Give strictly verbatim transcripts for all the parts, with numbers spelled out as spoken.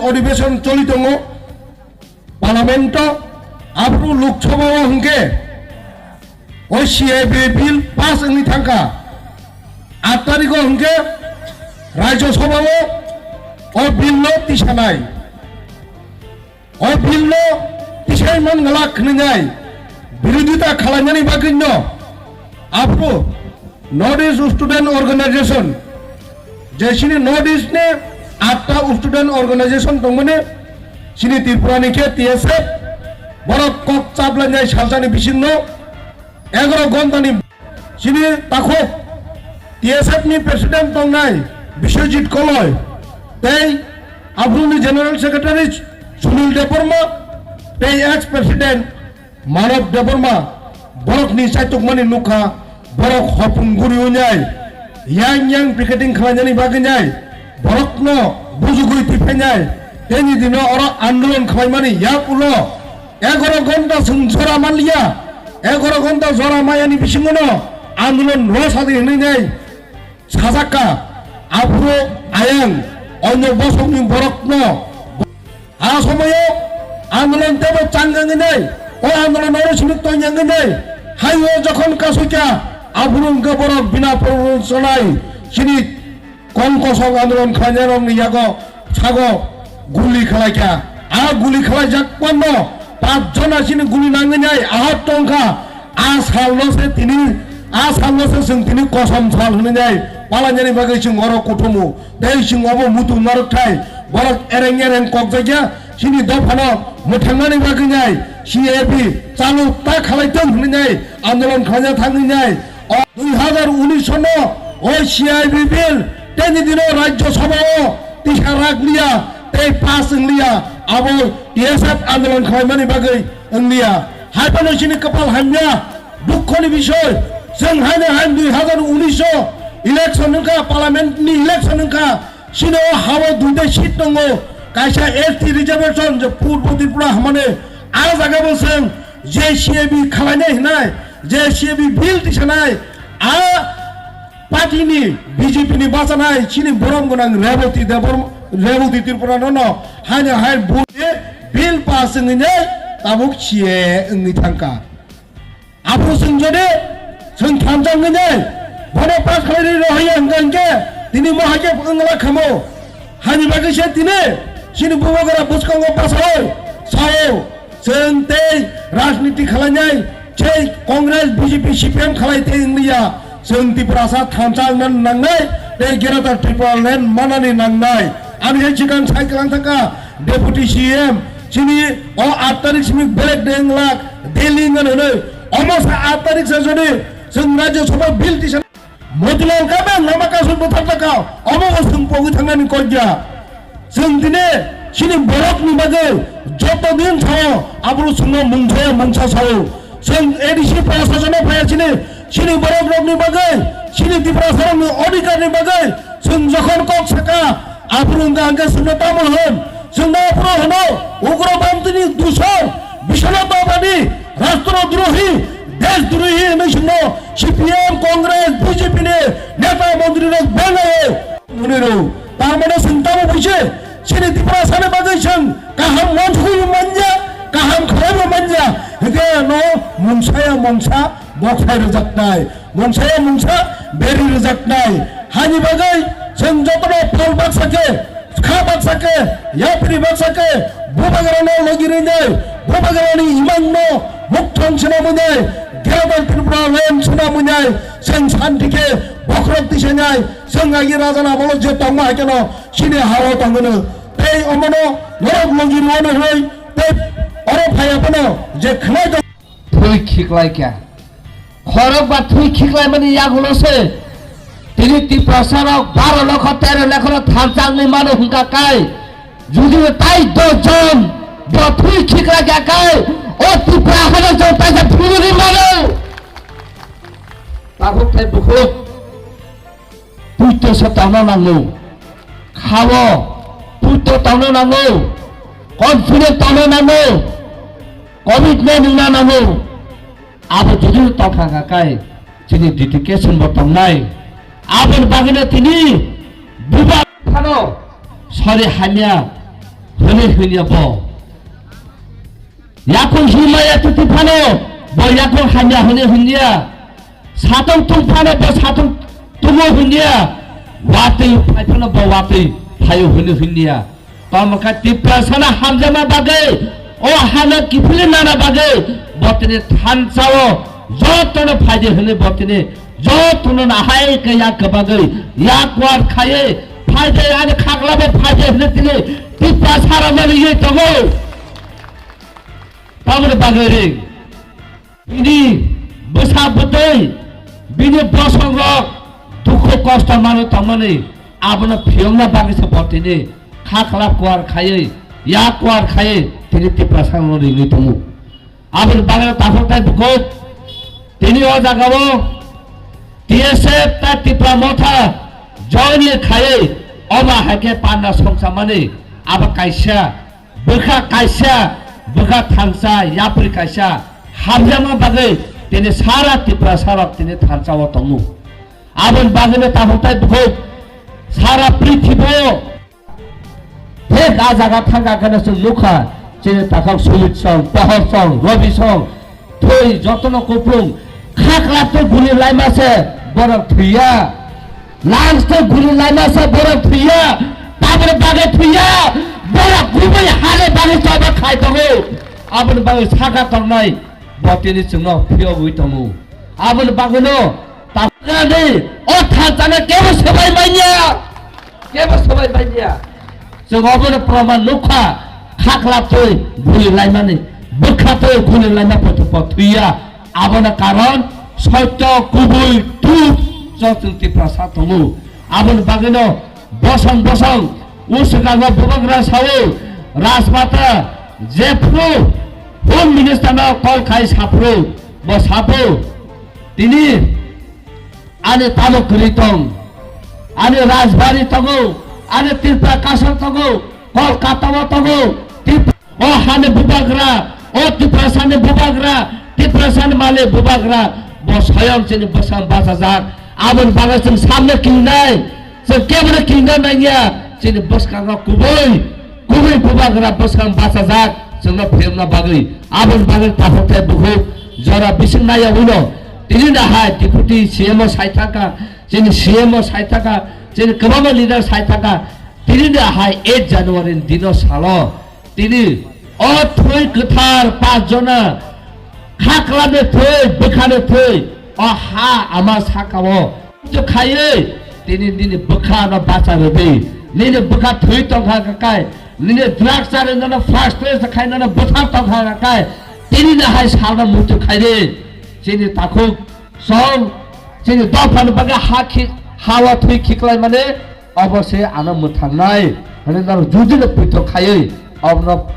Odhibeshon choli tongo, Parliament-o, aphuru Lok Sabha-o hwnkhe o C A B bill pass wngwi thangkha. Aat tarikh-o hwnkhe Rajya Sabha-o o bill-no tisanai. O bill-no tisai man glak hwnwi nai birodita khwlainani bagwino aphuru North East Student Organization, je chini North East ni atta student organization tongmani, chini Tripura ni khe T S F, borok kok chaplainai salsani bisingno egaroh ghonta ni chini takhuk T S F ni president tongnai Biswajit Koloi tei aphuru ni general secretary Sunil Debbarma tei ex president Manav Debbarma borokni chaitukmani nukha, borok hopung guri wngnai, yang yang picketing khlainani bagwi nai, borokno bujugwi tiphainai, tei ni dino oro andolon khlaimani yak ulo egaroh ghonta chwng jora manliya, egaroh ghonta jora mayani bisingono andolon rw sadi hwnwi nai. Sajakka, aphuru ayang onyo bosongni borokno a somoyo andolon tebo chang wngwi nai, o andolon oro simi tong wngwi nai, haio jokhon kasukya, aphuru wngkha borok bina proronai chini kong kosong andolon khlainairokni yago sago guli khlaikha. A guli khlaijak pano pach jona chini guli nangwi nai ahok tongkha. A salno se tini, a salno se chwng tini kosom sal hwnwi nai palainani bagwi chwng oro kuthumu. Tei chwng obo muitu narwkthai borok ereng ereng kokjakya chini dophano mwthangnani bagwi nai C A B chalu ta khalai tong hwnwi nai andolon khlaina thangwi nai. O dui hazar unis no o C A B bill teni dino Rajya Sabha o tisa rak liya tei pass wng liya, abo T S F andolon khlaimani bagwi wng liya. Hai phano chini kwpal hamya, dukho ni bisoy, chwng haino hain dui hazar unis o election wngkha, parliament ni election wngkha, chini o ha o duita seat tongo, kaisa S T reservation je Purbo Tripura hamani, a jaga bo chwng je C A B khalainai hinai, je C A B bill tisanai, a party ni B J P ni bachanai chini borom gwnang Reboti Debor-, Reboti Tripura no no haino hai bo bill pass wngwi nai tabuk C A A wngwi thangkha. Aphuru chwng jodi chwng thansa wngwi nai bono pass khlai ri rohya hwnkha hwnkhe tini mo hai khe wngla khamo. Hani bagwi se tini chini bubagra bwskango bachao sao. Chwng tei rajniti khlainai, tei Congress, B J P, C P M khlai tei wngliya. Chwng Tiprasa thansa wngna nangnai, tei Greater Tipraland manani nangnai. Ani hai chikang sai kwlang thangkha Deputy C M, chini o aat tarik simi belek de wnglak, Delhi wngna hwnwi. Omo sa aat tarik sa jodi chwng Rajya Sabha bill tisa Motilal Kabang lama kasu bwthar taka, omo bo chwng pogwi thangnani kok ya. Chwng tini chini borokni bagwi joto din sao, aboro chwngno mungsaya mungsa sao. Chwng A D C prasasano phaya chini, chini borokrokni bagwi, chini Tiprasarokni odhikarni bagwi chwng jokhon kok saka, aboro wngkha hwnkhe chwngno tamo hwn, chwngno aphuru hwno, ugrobantini dusor, Biswanath Babani, rastrodrohi, deshdrohi hwnwi chwngno C P M, Congress, B J P ni neta montrirok belaio. Hwnwi rw. Tar mane chwng tamo buise, chini Tiprasani bagwi chwng kaham uansukgwi manya, kaham khlaiwi manya. Hwnkhe no mungsaya mungsa bokhai rwjaknai. Mungsaya mungsa beri rwjaknai. Hani bagwi chwng jotono phal baksa khe, kha baksa khe, yapri baksa khe, bubagrano logi rwnai, bubagrani imangno mukthong swnamwi nai, Greater Tripura land swnamwi nai, chwng santi khe bokhorok tisanai, chwng agi rajana amolo je tongma hai kheno chini hao tongwino. Tei omono norok logi rwano hwnwi, tei oro phaiya phano je khwnai tong- Thwi khiklai kha. Khorok ba thwi khiklai mani yagulo se. Tini Tiprasa rok baro lokho tero lokho no thansa wngwi mano hwnkha kai. Jodi tai dos jon bo thwi khiklai kha kai. O Tipra hano jon taisa phunugwi mano. Takhuk tei bukhuk. Puito se tongna nango. Khao. Puito tongna nango. Confident tongna nango. Commitment wngna nango. Abo jodi tongkha kha kai chini dedication bo tongnai. Aboni bagwino tini buba phano sori hamya. Hwnwi hwnya bo. Yakung himaya tutu phano bo yakung hamya hwnwi hwnya. Satung tung phano bo satung tungo hwnya. Watwi phai phano bo watwi phaio hwnwi hwnya. Tamo kha Tiprasano hamjakma bagwi, o hano kiphilwi nana bagwi, bo tini thansa-o jotono phaidi hwnwi bo tini jotono nahai khe yak kwbagwi yak kwar khaiwi phaidi ani khaklabo phaidi hwnwi tini Tiprasa rokno riwi tongo. Tamoni bagwi ring. Bini bwsa bwtwi, bini bosongrok dukhu kosto manwi tongmani, abono phiyokna bagwi se bo tini kha khlap kuar khaiwi, yak kuar khaiwi tini Tiprasano ringwi tongo. Aboni bagwi takhuk tai bukhuk tini o jagao T S F ta Tipra Motha join khaiwi omo hai khe panda songchamani abo kaisa bwkha kaisa, bwkha thansa, yapri kaisa hamjakma bagwi tini sara Tiprasarok tini thansa-o tongo. Aboni bagwino takhuk tai bukhuk sara prithibo thek a jaga thangkha kheno chwng nukha, chini takhuk Sujit song, Pohor song, Robi song, thwi jotono kupung, khaklap tei guli laima se borok thwiya. Lungs tei guli laima se borok thwiya. Tamoni bagwi thwiya? Borok kubui hani bagwi choba khai tongo. Aboni bagwi saka tongnai bo tini chwngno phiyogwi tongo. Aboni bagwino tamoni o thansano kebo swbai manya. Kebo swbai manya. Chwng obono proman nukha, khaklap twi guli laimani, bwkha twi guli laima poito po thwiya. Abono karon soito kubui truth chwng Tiprasa tongo. Aboni bagwino bosong bosong uswkango bubagra sao, Rajmata jephru Home Minister no call khai saphru bo sapo tini ani tamo kwrwi tong, ani Rajbari tongo, ani Tripura Kasol tongo, Kolkata o tongo, Tripura o hani bubagra, o Tiprasani bubagra, Tiprasani malik bubagra, bo soyong chini bwskang bachajak. Aboni bagwi chwng samno kingnai, chwng kebono kingna nangya, chini bwskango kubui kubui bubagra bwskang bachajak chwngno phiyokna bagwi. Aboni bagwi takhuk tei bukhuk jora bising naiya uno tini nahai Deputy C M o sai thangkha, chini C M o sai thangkha, chini kwbangma leader sai thangkha. Tini nahai eight January ni dino salo tini o thwi kwthar pas jona khaklapni thwi, bwkhani thwi, o ha ama sakao muitu khaiwi tini nini bwkhano bacha rwdi. Nini bwkha thwi tongkha kakai, nini drugs charwinono first place khainono bwthar tongkha kakai, tini nahai salno muitu khaidi. Chini takhuk song, chini dophani bagwi ha khi-, ha-o thwi khiklaimani obo se ano mwthangnai hwnwi norok judino poito khaiwi, obono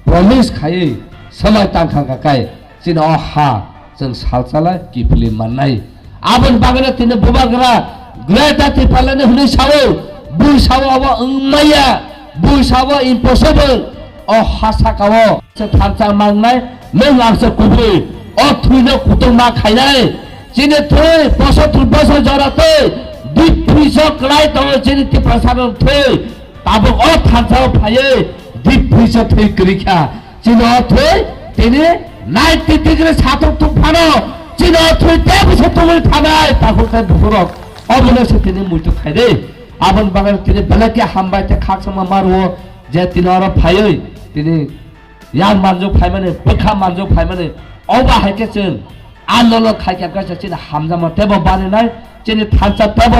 promise khaiwi swmai tangkha kakai. Chini o ha chwng salchala kiphilwi mannai. Aboni bagwino tini bubagra Greater Tipraland hwnwi sao, bui sao abo wngmaya, bui sao impossible. O ha sakao se thansa mangnai, nwng ang se kubui, o thwino kutung ma khainai. Chini thwi poso thwi poso jora twi dip thwiso kwlai tongo chini Tiprasa rok thwi. Tabuk o thansa o phaiwi dip thwiso thwi kwrwi kha. Chini o thwi tini ninety degree satung tung phano chini o thwi tei bwsa tungwi thanai takhuk tei bukhurok. Obono se tini muitu khaidi. Aboni bagwi tini belai khe hambai tei khakchangma ma rwo je tini oro phaiwi tini yang manjak phaimani, bwkha manjak phaimani. Obo hai khe chwng andolon khai khe kaisa chini hamjakma teibo barinai, chini thansa teibo